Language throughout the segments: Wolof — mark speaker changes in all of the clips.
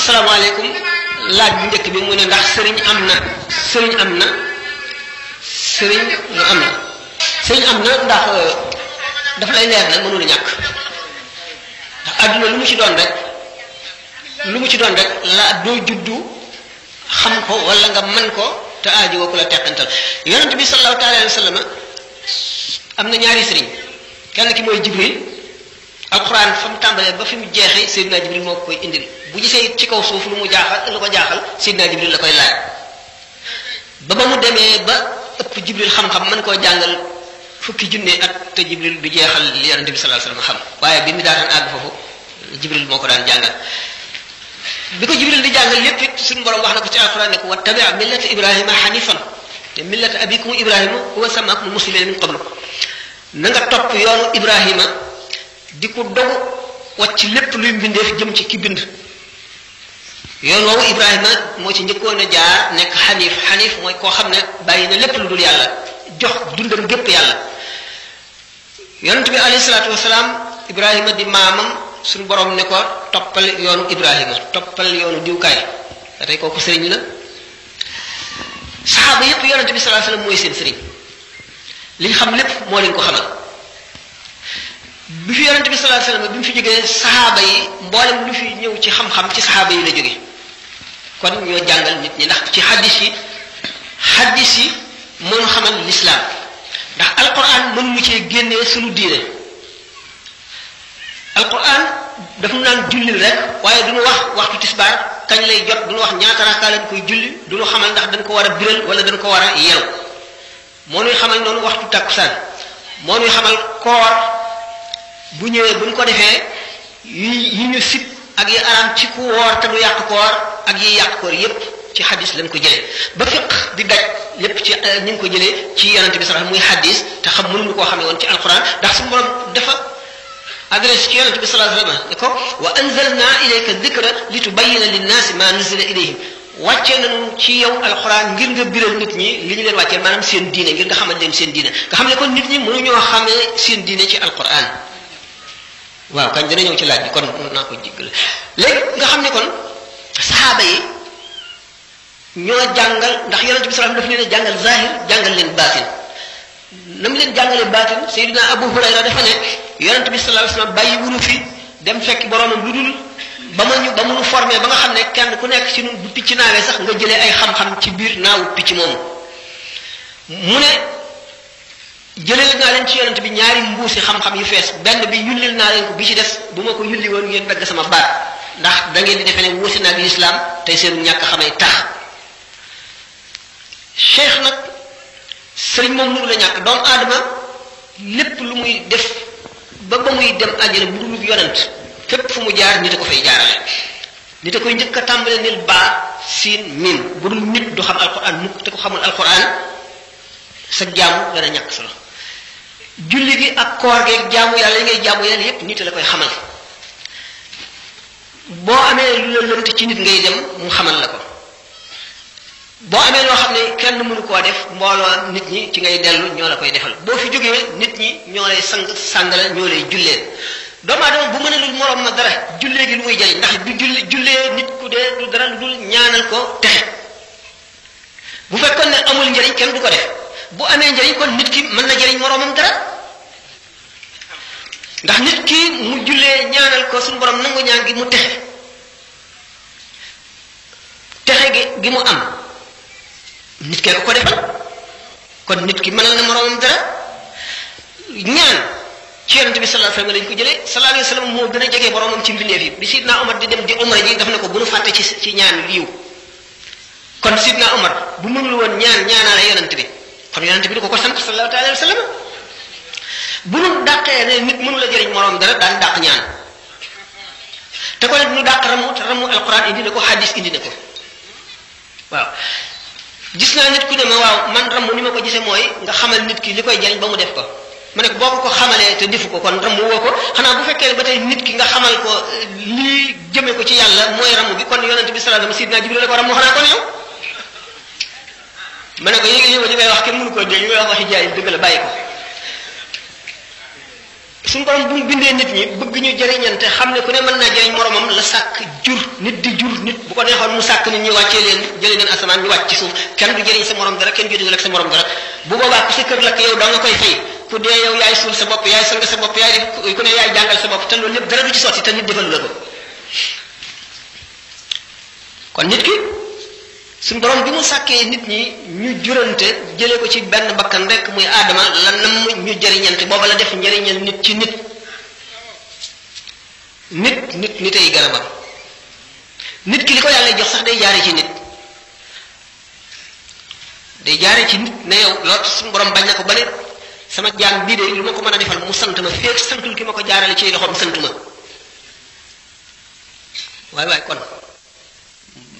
Speaker 1: asalaamaaleykum laaj bu njëkk bi mu ne ndax sëriñ am na sëriñ am na sëriñ lu am na sëriñ am na ndax dafa lay leer na mënul ñàkk ndax àdduna lu mu ci doon rek la doo juddu xam ko wala nga mën ko te aaji woo ku la teqantal yonent bi sallallahu taala alayhi wa sallam am na ñaari sëriñ kenn ki mooy Jibril alquran fa mu tàmbalee ba fi mu jeexee Seydina Jibril moo ko koy indil bu gisee ci kaw suuf lu ko jaaxal Seydina Jibril la koy laaj ba mu demee ba ëpp Jibril xam-xam mën koo jàngal fukki junne at te Jibril du jeexal li yonent bi sallallahu alayhi wa sallam xam waaye bi mu daan àgg foofu Jibril moo ko daan jàngal bi ko Jibril di jàngal lépp it suñu borom wax na ko ci alquran ne ko wattabi' millata Ibrahima hanifan te millata abikum Ibrahima huwa sammakum muslimina min qablu na nga topp yoonu Ibrahima di ko dogu wàcc lépp luy mbindeef jëm ci ki bind yoon woowu Ibrahima moo ci njëkkoon a jaar nekk xanif mooy koo xam ne bàyyi na lépp lu dul yàlla jox dundam gépp yàlla yonent bi alayhi salaatu wasalaam Ibrahima di maamam suñu borom ne ko toppal yoonu Ibrahima toppal yoonu diwkaay da tey kooku sëriñ la saxaaba yépp yonent bi sallallahu alayhi wasallam mooy seen sëriñ li ñu xam lépp moo leen ko xamal bi fi yonent bi sallallahu alayhi wasallam bi mu fi jógee saxaaba yi mboolem lu fi ñëw ci xam-xam ci saxaaba yi la jóge kon ñoo jàngal nit ñi ndax ci xaddis yi mënu xamal lislaam ndax alquran mën mu cee génnee suñu diine alquran dafa naan jullil rek waaye duñu wax waxtu tisbaar kañ lay jot duñu wax ñaata rakkaa lañ koy julli duñu xamal ndax dañ ko war a biral wala dañ ko war a yeru moo nuy xamal noonu waxtu takkusaan moo nuy xamal koor bu ñëwee buñ ko defee yi ñu sib ak yi araam ci ku woor te du yàq koor ak yi yàq koor yépp ci xadis lañ ko jëlee ba fiq di daj lépp ci ñu ngi ko jëlee ci yonente bi sallallahu muy xadis te xam mënuñu koo xamee woon ci alquran ndax suñu borom dafa adresse ci yonente bi sallallahu alayhi wasallam ne ko wa anzalna ilayka dhikra litubayyina linnaasi ma nuzila ilayhim wàccee nañu ci yow alquran ngir nga biral nit ñi li ñu leen wàccee maanaam seen diine ngir nga xamal leen seen diine nga xam ne kon nit ñi mënuñoo xamee seen diine ci alquran waaw kañ dana ñëw ci laaj bi kon naa ko jéggal léegi nga xam ne kon saxaaba yi ñoo jàngal ndax yonente bi sallallahu alayhi wasallam daf leen a jàngal zahir jàngal leen baatin na mu leen jàngale baatin Seydina Abu Hurayra dafa ne yonente bi sallallahu alayhi wasallam bàyyi wunu fi dem fekk boroomam lu dul ba mu nu formé ba nga xam ne kenn ku nekk ci ñun bu picc naawee sax nga jëlee ay xam-xam ci biir naawu picc moomu mu ne jëlee naa leen ci yonente bi ñaari mbuusi xam-xam yu fees benn bi yullil naa leen ko bi ci des bu ma ko yulli woon ngeen dagg sama baat ndax da ngeen di defee ne wuusi naag lislaam tey seenu ñàkk xamay tax cheikh nag sëriñ moom nuru la ñàkk doomu aadama lépp lu muy def ba muy dem àjjana bu dul yonent fépp fu mu jaar nit a ko fay jaarale nit a koy njëkk a tàmbale nil baa siin miim bu dul nit du xam alquran mukk te ko xamul alquran sa jaamu dana ñàkk solo julli gi ak koor gi ak jaamu yàlla yi ngay jaamu yàlla yépp nit la koy xamal boo amee lu la lënt ci nit ngay dem mu xamal la ko boo amee loo xam ne kenn mënu koo def mbooloo nit ñi ci ngay dellu ñoo la koy defal boo fi jógee nit ñi ñoo lay sàngala ñoo lay jullee doomu aadama bu mënalul moroom ma dara jullee gi lu muy jëriñ ndax du jullee nit ku dee du dara lu dul ñaanal ko texe bu fekkoon ne amul njëriñ kenn du ko def bu amee njëriñ kon nit ki mën na jëriñ moroomam dara ndax nit ki mu jullee ñaanal ko suñu borom nangu ñaan gi mu texe gi mu am nit kee ko defal kon nit ki mënal na moroomam dara ñaan ci yonente bi sallallahu alayhi wasallam lañ ko jëlee sallallahu alayhi wasallam moo gën a jege boromam ci mbindeef yi bi sidna Omar di dem di umra ji daf ne ko bu nu fàtte ci ñaan liiw kon sidna Omar bu mënul woon ñaanaale yonente bi kon yonente bi du ko sant sallallahu alayhi wasallam bu nu dàqee ne nit mënul a jëriñ moroom dara daan dàq ñaan te ko ne du nu dàq ramu te ramu alquran indi na ko hadis indi na ko waaw gis naa nit ku ne ma waaw man ramu ni ma ko gisee mooy nga xamal nit ki li koy jariñ ba mu def ko ma ne ko boo ko xamalee te defu ko kon ramu woo ko xanaa bu fekkee ba tey nit ki nga xamal ko lii jëme ko ci yàlla mooy ramu bi kon yonente bi sallallahu alayhi wasallam sidna Jibril la ko ramu xanaa kon yow ma ne ko yéegi yow li may wax kenn mënu ko dégg li may wax waxi jaay dëgg la bàyyi ko suñu borom bu mu bindee nit ñi bëgg ñu jëriñante xam ne ku ne mën naa jëriñ moromam la sàkk jur nit di jur nit bu ko neexoon mu sàkk nit ñi wàccee leen jëlee leen asamaan ñu wàcc ci suuf kenn du jëriñ sa morom dara kenn jotiwul ak sa morom dara bu boobaa ku sa kër lakk yow da nga koy fay ku dee yow yaay suul sa bopp yaay sang sa bopp yaay def ku ne yaay jàngal sa bopp te loolu lépp dara du ci sotti te nit defalu la ko kon nit ki suñu borom bi mu sàkkee nit ñi ñu jurante jëlee ko ci benn bakkan rek muy aadama la nam ñu jëriñante booba la def njëriñal nit ci nit ay garabam nit ki li ko yàlla jox sax day jaare ci nit ne yow loolu suñu borom bañ na ko ba ne sama jaam bii de lu ma ko mën a defal mu sant ma feek santul ki ma ko jaarale ci loxoom sant ma waaye kon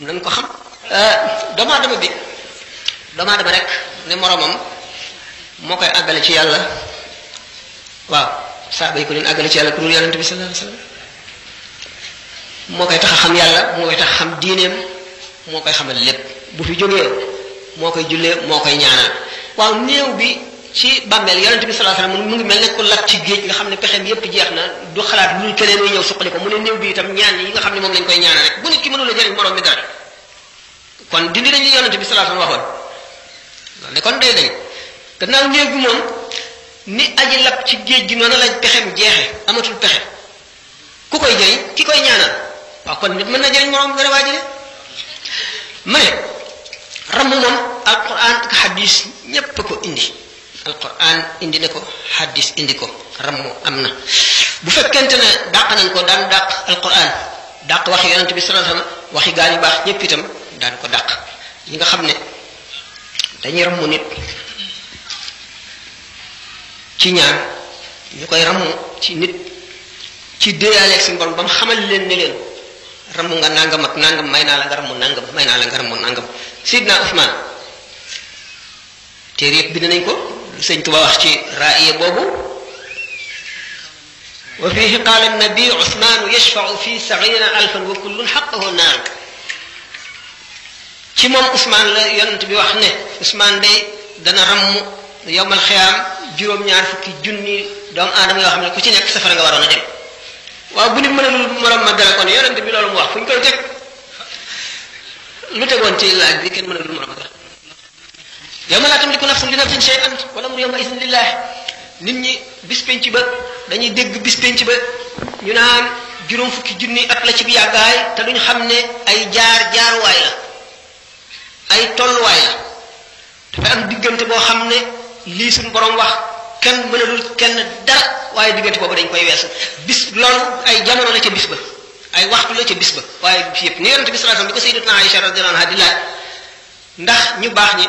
Speaker 1: nañ ko xam doomu aadama rek ne moromam moo koy àggale ci yàlla waaw saaba yi ko leen àggale ci yàlla ku dul yonente bi sallallahu alayhi wasallam moo koy tax a xam yàlla moo koy tax a xam diineem moo koy xamal lépp bu fi jógee moo koy jullee moo koy ñaanal waaw néew bi ci bàmmeel yonente bi sallallahu alayhi wasallam mu ngi mel ne ku lat ci géej nga xam ne pexeem yépp jeex na du xalaat lu keneen ñëw suqali ko mu ne néew bi itam ñaan yi nga xam ne moom lañ koy ñaanal rek bu nit ki mënula jëriñ morom mi dara kon dindi nañ li yonente bi sallallahu alayhi wasallam waxoon loolu ne kon day dañ gannaaw néew bi moom ni aji lap ci géej gi noonu lañ pexeem jeexe amatul pexe ku koy jëriñ ki koy ñaanal waaw kon nit mën na jëriñ morom dara waa ji de ma ne ramm moom alquran ak hadis ñépp ko indi alquran indi ne ko hadis indi ko ramm am na bu fekkente ne dàq nañ ko daan dàq alquran dàq waxi yonent bi sallallahu alayhi wasallam waxi gaa yu baax ñépp itam daan ko dàq ñi nga xam ne dañuy ramm nit ci ñaan ñu koy ramm ci nit ci déyaaleeg suñu borom ba mu xamal leen ne leen ramm nga nangam ak nangam may naa la nga ramm nangam may naa la nga ramm nangam Sidna Usmaan téere yëpp bind nañ ko sëñ Tuba wax ci raaya boobu wa fihi qaala an-nabi Usmaan yashfa'u fi 70,000 wa kullun haqqahu naar ci moom Usmaan la yonent bi wax ne Usmaan day dana ramm yowmal xiyaam juróom-ñaar fukki junni doomu aadama yoo xam ne ku ci nekk safara nga waroon a dem waaw bu nit mënalul morom ma dara kon yonent bi loolu mu wax fu ñu koy teg lu tegoon ci laaj bi kenn mënalul morom ma dara yawma laa tamliku nafsun li nafsin shay'an wal amru yawma idhin lillah nit ñi bis penc ba dañuy dégg bis penc ba ñu naan juróom fukki junni at la ci yàggaay te duñ xam ne ay jaaruwaay la ay tolluwaay la dafa am diggante boo xam ne lii suñu borom wax kenn mënalul kenn dara waaye diggante boobu dañ koy weesu bis loolu ay jamono la ca bis ba ay waxtu la ca bis ba waaye bis yëpp ni yonente bi sallallahu alayhi wasallam bi ko sayyidatuna Aïcha radhiyallahu anha di laaj ndax ñu baax ñi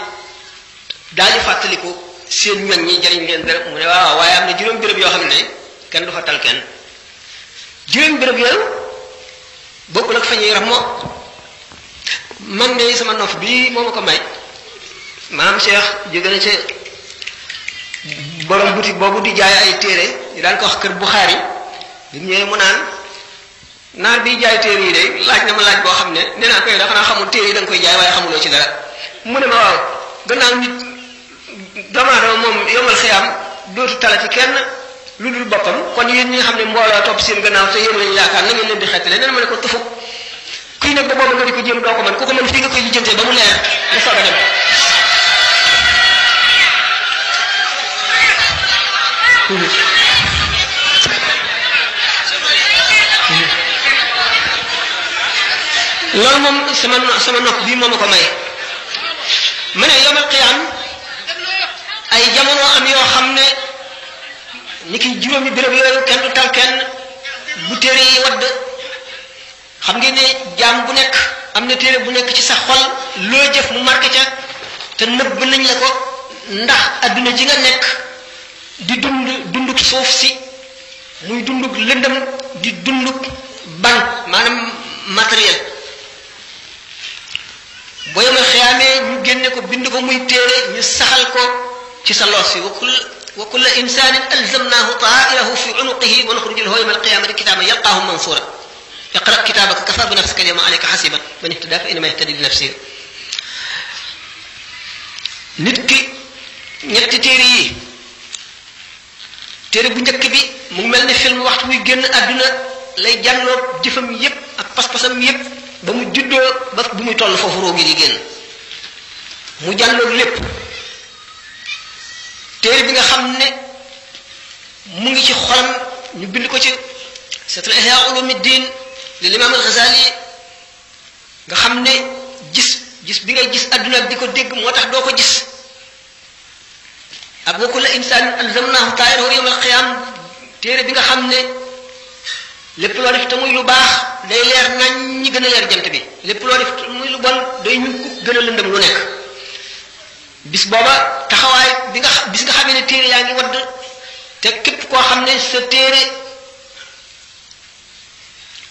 Speaker 1: daal di fàttaliku seen ñoñ ñi jëriñ leen dara mu ne waaw waaye am na juróom béréb yoo xam ne kenn du fa tal kenn juróom béréb yooyu bokkul ak fa ñuy ram moo man de sama nof bii moo ma ko may maam Cheikh jóge na ca borom boutique boobu di jaay ay téere ñu daan ko wax kër Buxaari bi mu ñëwee mu naan naar bi jaay téere yi de laaj na ma laaj boo xam ne nee naa koy dafa naa xamul téere yi da nga koy jaay waaye xamuloo ci dara mu ne ma waaw gannaaw nit doomu aadama moom yomal xiyaam dootu talati kenn lu dul boppam kon yéen ñi nga xam ne mbooloo topp seen gannaaw te yéen lañu yaakaar na ngeen leen di xettale nee na ma ne ko tufu kuy nag ba boobu nga di ko jéem doo ko mën ku ko mën fii nga koy lijjantee ba mu leer nga soog a dem loolu moom sama nopp bii moo ma ko may ma ne yomal qiyaam ay jamono am yoo xam ne ni ki juróomi béréb yooyu kenn du tal kenn bu téere yi wadd xam ngeen ne jaam bu nekk am na téere bu nekk ci sa xol loo jëf mu marqué ca te nëbb nañ la ko ndax adduna ji nga nekk di dunduk suuf si muy dunduk lëndëm di dunduk ban maanaam matériel boo yemal xiyaamee ñu génne ko bind ko muy téere ñu saxal ko ci sa loos yi wa kulla insanin alzamnahu ta'irahu fi unuqihi wa nukhruju lahu yawma alqiyamati kitaban yalqahu mansura iqra kitabaka kafa bi nafsika alyawma alayka hasiban man ihtada fa innama yahtadi li nafsihi nit ki ñetti téere yi téere bu njëkk bi mu mel ne film waxtu muy génn àdduna lay jànloo jëfam yépp ak pas-pasam yépp ba mu juddoo ba bu muy toll foofu roo gi di génn mu jàlloog lépp téere bi nga xam ne mu ngi ci xolam ñu bind ko ci c'est Ihya Ulumuddin li Imam al-Ghazali nga xam ne gis bi ngay gis adduna di ko dégg moo tax doo ko gis ak wa kulla insaanin alzamnaahu taa'irahu yawmal qiyaama téere bi nga xam ne lépp loo def te muy lu baax day leer nañ ñi gën a leer jant bi lépp loo def te muy lu bon day ñu gën a lëndëm lu nekk bis booba taxawaay bis nga xamee ne téere yaa ngi wadd te képp koo xam ne sa téere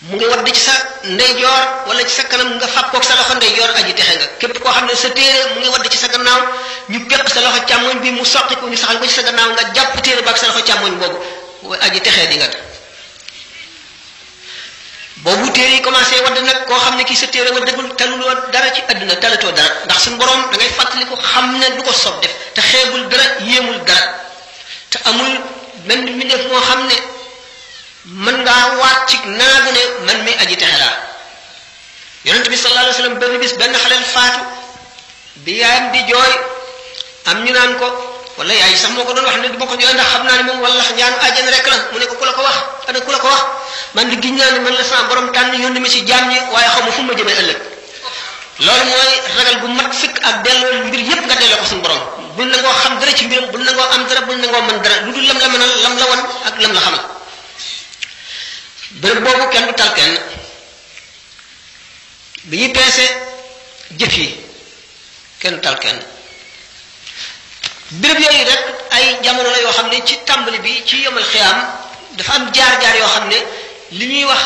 Speaker 1: mu ngi wadd ci sa ndeyjoor wala ci sa kanam nga fàpp koog sa loxo ndeyjoor aji texe nga képp koo xam ne sa téere mu ngi wadd ci sa gannaaw ñu képp sa loxo càmmoñ bi mu soqi ko ñu saxal ko ci sa gannaaw nga jàpp téere ba ak sa loxo càmmoñ boobu aji texee di nga boobu téere yi commencé wadd nag koo xam ne kii sa téere waddagul taluloo dara ci àdduna talatoo dara ndax suñu borom da ngay fàttali ko xam ne du ko soob def te xeebul dara yéemul dara te amul benn mbindeef moo xam ne mën ngaa waat ci naagu ne man mi aji texe laa yonent bi sallallahu alayhi wa sallam benn bis benn xaleel faatu bi yaayam di jooy am ñu naan ko wala yaay sax moo ko doon wax ne du ma ko jooy ndax xam naa ne moom wala ñaanu àjjana rek la mu ne ko ku la ko wax ana ku la ko wax man di giñ naa ne man la sama borom tànn yónni ma ci jaam ñi waaye xaw ma fu ma jëmee ëllëg loolu mooy ragal gu mat fikk ak delloo mbir yépp nga delloo ko suñu borom bul nangoo xam dara ci mbiram bul nangoo am dara bul nangoo mën dara lu dul lam la mënal lam la won ak lam la xamal bërëb boobu kenn du tal kenn bi ñuy peese jëf yi kenn du tal kenn béréb yooyu rek ay jamono la yoo xam ne ci tàmbali bi ci yomal xiyaam dafa am jaar-jaar yoo xam ne li ñuy wax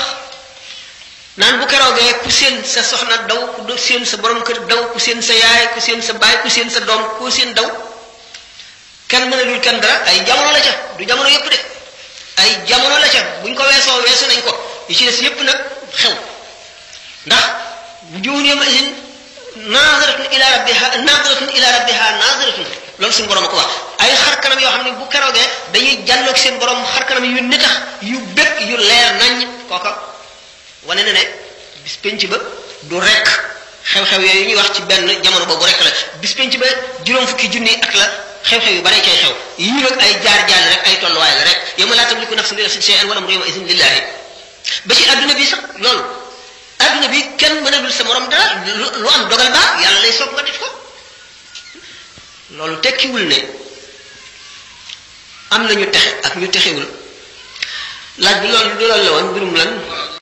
Speaker 1: naan bu keroogee ku seen sa soxna daw ku seen sa borom kër daw ku seen sa yaay ku seen sa baay ku seen sa doom ku seen daw kenn mënalul kenn dara ay jamono la ca du jamono yépp de ay jamono la ca buñ ko weesu nañ ko yi ci des yépp nag xew ndax wujuhun yawma idin naziratun ila rabbiha naziratun loolu suñu borom a ko wax ay xar kanam yoo xam ne bu keroogee dañuy jàlloog seen borom xar kanam yu nitax yu bëgg yu leer nañ kooka wane na ne bis penc ba du rek xew-xew yooyu ñuy wax ci benn jamono boobu rek la bis penc ba juróom fukki junni at la xew-xew yu bare cay xew yii nag ay jaar-jaar rek ay tolluwaay la rek yawma laa tamliku nafsun li nafsin shay'an wal amru yawma idhin lillahi ba ci adduna bi sax loolu adduna bi kenn mënalul sa morom dara lu am dogal baa yàlla lay soog nga def ko loolu tekkiwul ne am na ñu texe ak ñu texewul laaj bi loolu la woon mbirum lan